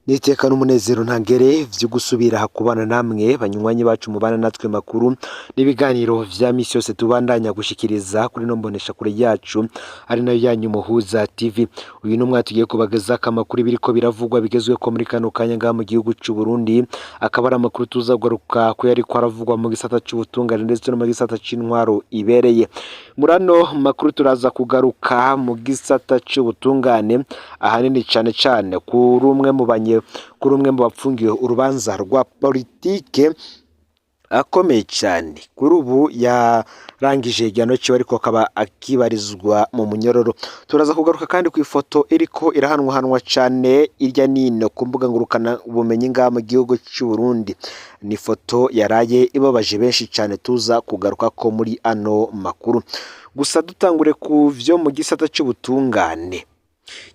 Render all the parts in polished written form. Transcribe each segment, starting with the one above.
N'iteka n'umunezero ntangere vyo gusubira kubana namwe banywanyi bacu mubana natwe makuru n'ibiganiro vya misi yose tubandanya gushikiriza kuri no mbonesha kure yacu ari nayo yanyu Muhuza TV. Uyu n'umwanya tugiye kubagezako amakuru biriko biravugwa bigezweko muri kano kanya ngaha mu gihugu c'u Burundi, akaba ari amakuru tuza kugaruka ko yariko aravugwa mu gisata c'ubutungane ndetse no mu gisata c'intwaro ibereye. Muri ano makuru turaza kugaruka mu gisata c'ubutungane ahanini cane cane kuri umwe mu banye kuri umwe mu bapfungiwe urubanza rwa politike akomeye cyane, kuri ubu yarangije igihano ciwe ariko akaba akibarizwa mu munyororo. Turaza kugaruka kandi ku ifoto iriko irahanwahanwa cane irya nino ku mbuga ngurukana bumenyi ngaha mu gihugu c'u Burundi. Ni ifoto yaraye ibabaje benshi cane tuza kugaruka ko muri ano makuru. Gusa dutangure ku vyo mu gisata c'ubutungane.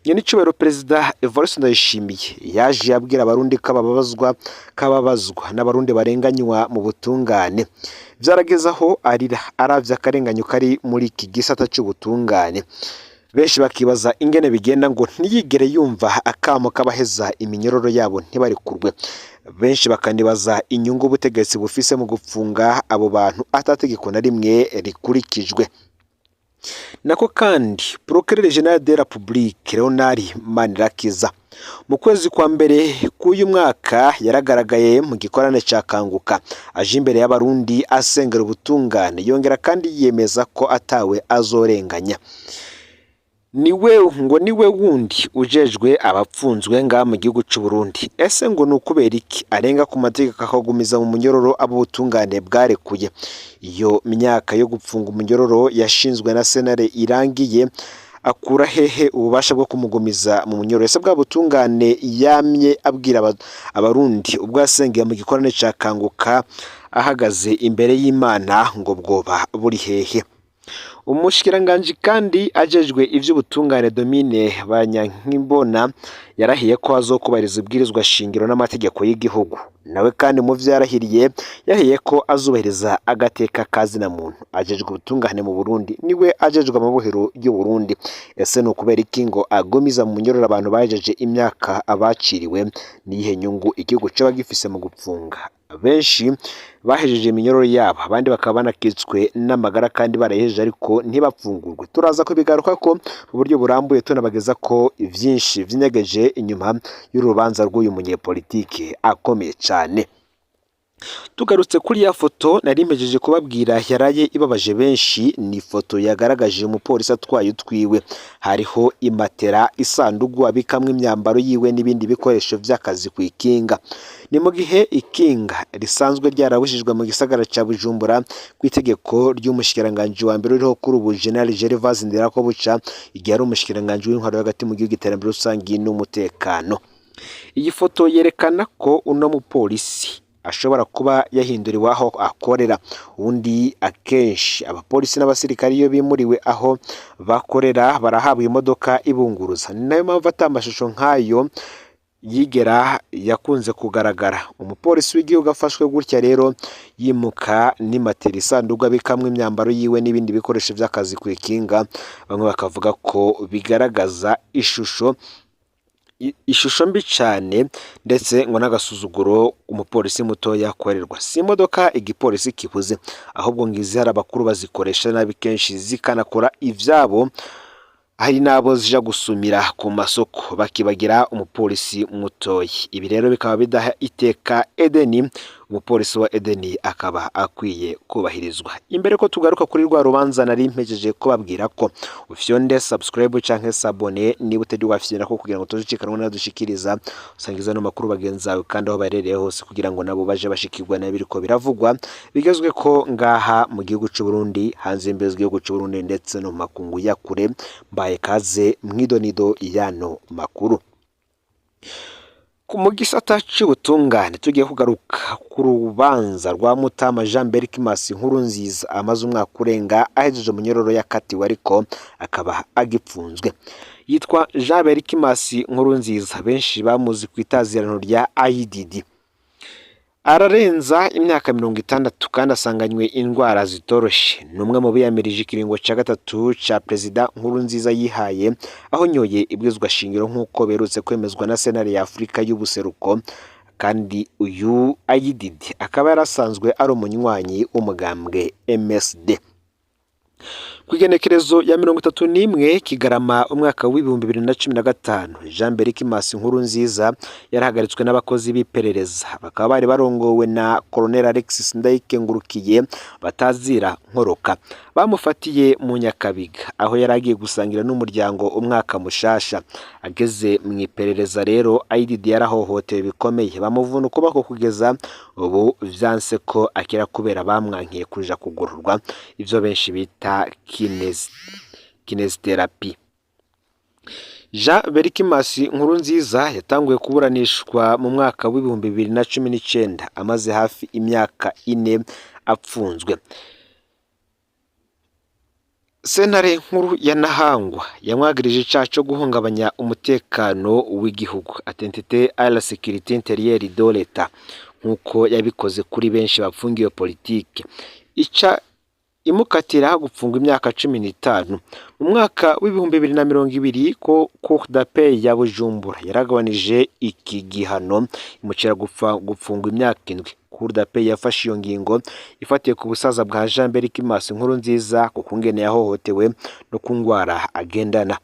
Nyenicubahiro Perezida Evariste Ndayishimiye yaje abwira abarundi ko ababazwa n'abarundi barenganywa mu butungane. Vyarageze aho arira aravye akarenganyo kari muri iki gisata c'ubutungane. Benshi bakibaza ingene bigenda ngo ntiyigere yumva akamo k'abaheza iminyororo yabo ntibarekurwe. Benshi bakanibaza inyungu ubutegetsi bufise mu gupfunga abo bantu atategeko na rimwe rikurikijwe. Nako kandi Procureur General de la République Leonard Manirakiza mu kwezi kwa mbere k'uyu mwaka yaragaragaye mu gikorane ca Kanguka aje imbere y'abarundi asengera ubutungane, yongera kandi yiyemeza ko atawe azorenganya. Niwe ngo niwe wundi ujejwe abapfunzwe ngaha mu gihugu c'u Burundi. Ese ngo ni ukubera iki arenga ku mategeko akagumiza mu munyororo abo ubutungane bwarekuye? Iyo myaka yo gupfunga umunyororo yashinzwe na sentare irangiye, akura hehe ububasha bwo kumugumiza mu munyororo? Ese bwa butungane yamye abwira abarundi ubwo yasengeye mu gikorane ca Kanguka ahagaze imbere y'Imana ngo bwoba buri hehe? Umushikiranganji kandi ajejwe ivy'ubutungane Domine Banyankimbona yarahiye ko azokubahiriza ibwirizwa shingiro n'amategeko y'igihugu. Nawe kandi mu vyo yarahiriye, yarahiye ko azubahiriza agateka ka zina muntu. Ajejwe ubutungane mu Burundi, niwe ajejwe amabohero y'u Burundi. Ese ni ukubera iki ngo agumiza mu munyororo abantu bahejeje imyaka abaciriwe? Niyihe nyungu igihugu coba gifise mu gupfunga benshi bahejeje iminyororo yabo, abandi bakaba banakitswe n'amagara kandi barayihejeje ariko ntibapfungurwe? Turaza kubigaruka ko mu buryo burambuye tunabageza ko vyinshi vyinyegeje inyuma y'urubanza rw'uyu munyepolitike akomeye cane. Tugarutse kuri ya foto nari mpejeje kubabwira yaraye ibabaje benshi, ni ifoto yagaragaje umupolisi atwaye utwiwe. Hariho imatera, isandugu abikamwo imyambaro yiwe n'ibindi bikoresho vy'akazi kw'ikinga. Ni mu gihe ikinga risanzwe ryarabujijwe mu gisagara ca Bujumbura kw'itegeko ry'umushikiranganji wa mbere uriho kuri ubu General Gervais Ndirakobuca, igihe ari umushikiranganji w'intwaro hagati mu gihugu, iterambere rusangi n'umutekano. Iyi foto yerekana ko uno mupolisi ashobora kuba yahinduriwe aho akorera. Ubundi akenshi abapolisi n'abasirikari iyo bimuriwe aho bakorera barahabwa imodoka ibunguruza. Ni nayo mpamvu ata mashusho nk'ayo yigera yakunze kugaragara. Umupolisi w'igihugu afashwe gutya rero yimuka n'imatera, isanduku abikamwo imyambaro yiwe n'ibindi bikoresho vy'akazi kw'ikinga, bamwe bakavuga ko bigaragaza ishusho mbi cane ndetse ngo n'agasuzuguro umupolisi mutoya akorerwa. Si imodoka igipolisi kibuze, ahubwo ngo izihari abakuru bazikoresha nabi kenshi zikanakora ivyabo, hari n'abo zija gusumira ku masoko bakibagira umupolisi mutoyi. Ibi rero bikaba bidaha iteka Edeni, umupolisi wa Edeni akaba akwiye kubahirizwa. Imbere ko tugaruka kuri rwa rubanza nari mpejeje kubabwira ko ufyonde subscribe canke s'abonner niba utari wafyonda ko kugira ngo tuzucikanwe nadushikiriza, usangiza no makuru bagenzi bawe kandi aho baherereye hose kugira ngo nabo baje bashikirwa n'ibiriko biravugwa bigezwe ko ngaha mu gihugu c'u Burundi, hanze y'imbibe z'igihugu c'u Burundi ndetse no mu makungu ya kure. Mbaye kaze mwidonido yano makuru. Mu gisata c'ubutungane tugiye kugaruka ku rubanza rwa Mutama Jean Berkimas Nkurunziza amaze umwaka urenga ahejeje umunyororo yakatiwe ariko akaba agipfunzwe. Yitwa Jean Berkimas Nkurunziza, benshi bamuzi ku itazirano rya IDD. Ararenza imyaka 60 kandi asanganywe indwara zitoroshe. Ni umwe mu biyamirije ikiringo ca gatatu ca Perezida Nkurunziza yihaye, aho nyoye ibwirizwa shingiro nk'uko berutse kwemezwa na Sentare ya Afurika y'ubuseruko. Kandi uyu Ayididi akaba yarasanzwe ari umunywanyi w'umugambwe MSD. Ku igenekerezo ya 31 Kigarama umwaka w'2015, Jean Berkimas Nkurunziza yarahagaritswe n'abakozi b'iperereza, bakaba bari barongowe na Colonel Alexis Ndayikengurukiye batazira Nkoroka. Bamufatiye mu Nyakabiga aho yari agiye gusangira n'umuryango umwaka mushasha. Ageze mu iperereza rero, Ayididi yarahohotewe bikomeye, bamuvuna ukuboko kugeza ubu vyanse ko akira kubera bamwankiye kuja kugororwa, ivyo benshi bita kinésithérapie. Jean Berkimas Nkurunziza yatanguye kuburanishwa mu mwaka w'2019, amaze hafi imyaka 4 apfunzwe. Sentare nkuru ya Ntahangwa yamwagirije icaha co guhungabanya umutekano w'igihugu, atteinte à la sécurité intérieure de l'État, nk'uko yabikoze kuri benshi bapfungiwe politike, ica imukatira gupfungwa imyaka 15. Mu mwaka w'2020 ko Cour d'appel ya Bujumbura yaragabanije iki gihano, imucira gupfungwa imyaka 7. Cour d'appel yafashe iyo ngingo ifatiye ku busaza bwa Jean Berkimas Nkurunziza, ku kungene yahohotewe no ku ngwara agendana.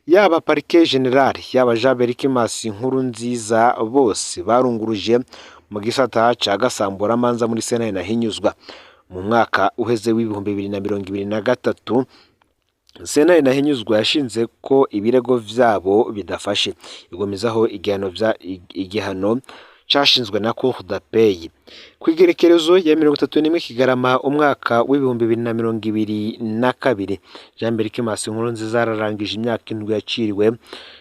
Yaba Parquet Général, yaba Jean Berkimas Nkurunziza, bose barunguruje mu gisata ca gasamburamanza muri sentare Ntahinyuzwa. Mu mwaka uheze w'2023, sentare Ntahinyuzwa yashinze ko ibirego vyabo bidafashe, igumizaho igihano cashinzwe na Cour d'appel. Ku igerekerezo ya 31 Kigarama umwaka w'2022, Jean Berkimas Nkurunziza yararangije imyaka 7 yaciriwe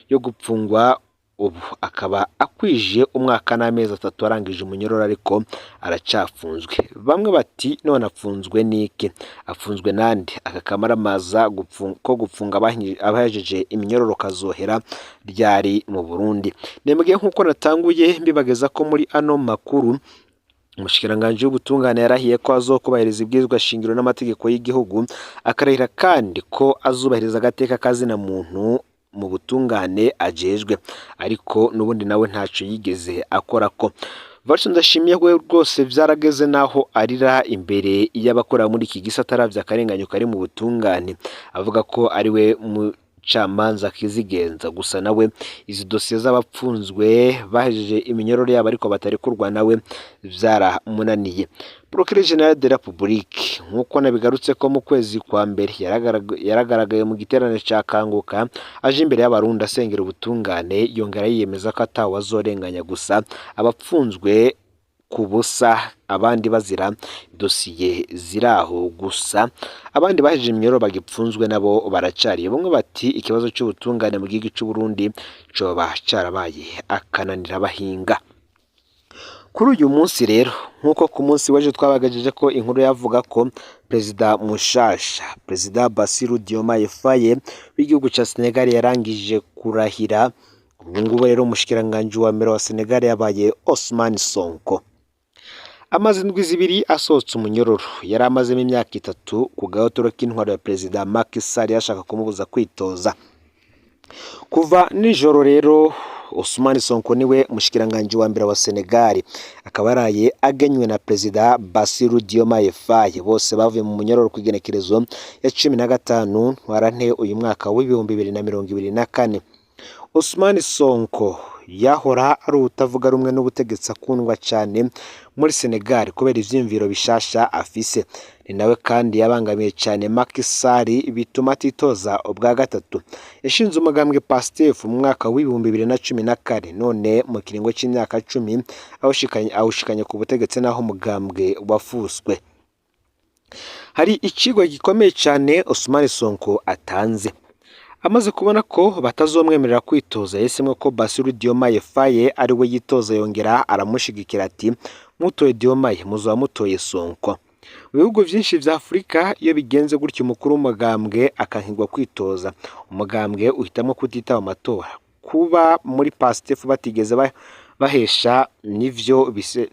yo gupfungwa, ubu akaba akwije umwaka n'amezi 3 arangije umunyororo, ariko aracafunzwe. Bamwe bati none apfunzwe n'iki? Apfunzwe nande? Aka kamaramaza ko gupfunga abahejeje iminyororo kazohera ryari mu Burundi? Nembwe nk'uko natanguye mbibageza ko muri ano makuru, umushikiranganji w'ubutungane yarahiye ko azokubahiriza ibwirizwa shingiro n'amategeko y'igihugu, akarahira kandi ko azubahiriza agateka kazina muntu mu butungane ajejwe, ariko n'ubundi nawe ntaco yigeze akora. Ko Valens Ndashimiye we rwose vyarageze naho arira imbere y'abakora muri iki gisata, aravye akarenganyo kari mu butungane, avuga ko ari we mucamanza kizigenza. Gusa nawe izi dosiye z'abapfunzwe bahejeje iminyororo yabo ariko batarekurwa nawe vyaramunaniye. Procureur Général de la République, nk'uko nabigarutse ko mu kwezi kwa mbere yaragaragaye mu giterane ca Kanguka, aje imbere y'abarundi asengera ubutungane, yongera yiyemeza ko atawe azorenganya, gusa abapfunzwe ku busa, abandi bazira dosiye ziraho gusa, abandi bahejeje iminyororo bagipfunzwe nabo baracariye. Bamwe bati ikibazo c'ubutungane mu gihugu c'u Burundi coba carabaye akananira abahinga. Kuri uyu munsi rero, nk'uko ku munsi w'ejo twabagajeje ko inkuru yavuga ko perezida mushasha, Perezida Bassirou Diomaye Faye w'igihugu ca Senegal, yarangije kurahira, ubu ngubu rero umushikiranganji wa mbere wa Senegal yabaye Ousmane Sonko. Amaze indwi 2 asohotse umunyororo yari amazemo imyaka 3 ku gahotoro k'intwaro ya Perezida Macky Sall yashaka kumubuza kwitoza. Kuva nijoro rero, Ousmane Sonko niwe mushikiranganji wa mbere wa Senegal, akaba yaraye agenywe na Perezida Bassirou Diomaye Faye. Bose bavuye mu munyororo ku igenekerezo ya 15 Ntwarante uyu mwaka w'2024. Ousmane Sonko yahora ari utavuga rumwe n'ubutegetsi, akundwa cyane muri Senegal kubera ivyiyumviro bishasha afise. Ni nawe kandi yabangamiye cyane Macky Sall bituma atitoza ubwa gatatu. Yashinze umugambwe Pastef mu mwaka w'2014, none mu kiringo c'imyaka 10 awushikanye ku butegetsi, naho umugambwe wafuswe. Hari icigwa gikomeye cyane Ousmane Sonko atanze. Amaze kubona ko batazomwemerera kwitoza, yahisemwo ko Bassirou Diomaye Faye ari we yitoza, yongera aramushigikira, ati mutoye Diomaye muzoba mutoye Sonko. Mu bihugu vyinshi vya Afurika, iyo bigenze gutyo, umukuru w'umugambwe akankigwa kwitoza, umugambwe uhitamwo kutitaba amatora. Kuba muri Pastef batigeze bahesha nivyo bise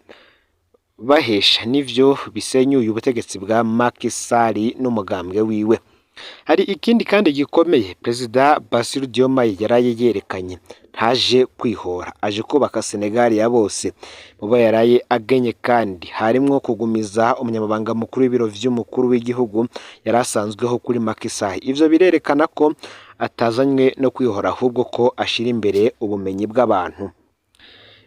Bahesha nivyo bisenyuye ubutegetsi bwa Macky Sall n'umugambwe wiwe. Hari ikindi kandi gikomeye Perezida Bassirou Diomaye yaraye yerekanye: ntaje kwihora, aje kubaka Senegal ya bose. Mubo yaraye agenye kandi harimwo kugumiza umunyamabanga mukuru w'ibiro vy'umukuru w'igihugu yari asanzweho kuri Macky Sall. Ivyo birerekana ko atazanywe no kwihora, ahubwo ko ashira imbere ubumenyi bw'abantu.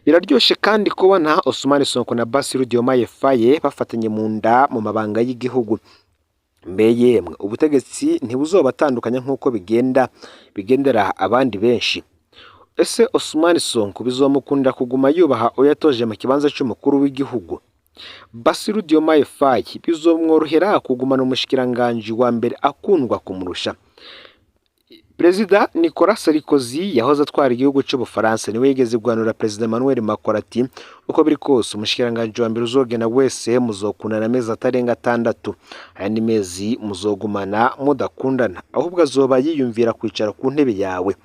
Biraryoshe kandi kubona Ousmane Sonko na Bassirou Diomaye Faye bafatanye mu nda mu mabanga y'igihugu. Mbe yemwe, ubutegetsi ntibuzobatandukanya nk'uko bigenda bigendera abandi benshi? Ese Ousmane Sonko bizomukundira kuguma yubaha uwo yatoje mu kibanza c'umukuru w'igihugu? Bassirou Diomaye Faye bizomworohera kugumana umushikiranganji wa mbere akundwa kumurusha? Perezida Nicolas Sarkozy yahoze atwara igihugu c'Ubufaransa niwe yigeze guhanura Perezida Emmanuel Macron ati: "Uko biri kose, umushikiranganji wa mbere uzogena wese muzokundana amezi atarenga 6, ayandi mezi muzogumana mudakundana, ahubwo azoba yiyumvira kwicara ku ntebe yawe."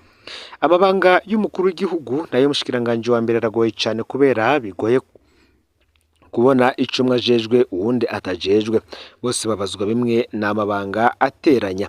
Amabanga y'umukuru w'igihugu nayo umushikiranganji wa mbere aragoye cane, kubera bigoye kubona ico umwe ajejwe uwundi atajejwe. Bose babazwa bimwe, ni amabanga ateranya.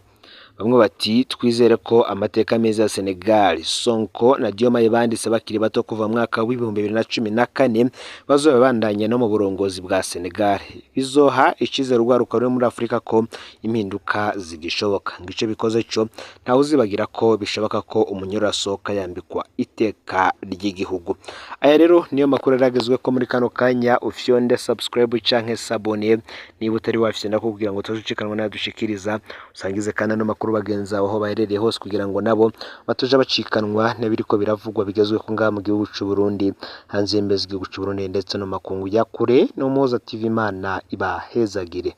Bamwe bati: "Twizere ko amateka meza ya Senegal Sonko na Diomaye banditse bakiri bato kuva mu mwaka w'2014 bazoba bandanya no mu burongozi bwa Senegal. Bizoha icizere urwaruka ruri muri Afurika ko impinduka zigishoboka." Ngo ico bikoze co ntawe uzibagira ko bishoboka ko umunyoro asohoka yambikwa iteka ry'igihugu. Aya rero niyo makuru yaragezwe ko muri kano kanya. Ufyonde subscribe canke s'abonner niba utari wafyonda, kugira ngo utazucikanwa n'ayadushikiriza. Usangize kandi ano makuru bagenzi bawe aho baherereye hose, kugira ngo nabo batoja bacikanwa n'ibiriko biravugwa bigezweho ngaha mu gihugu c'u Burundi, hanze y'imbibe z'igihugu c'u Burundi, ndetse no mu makungu ya kure. No Muhoza TV, Imana ibahezagire.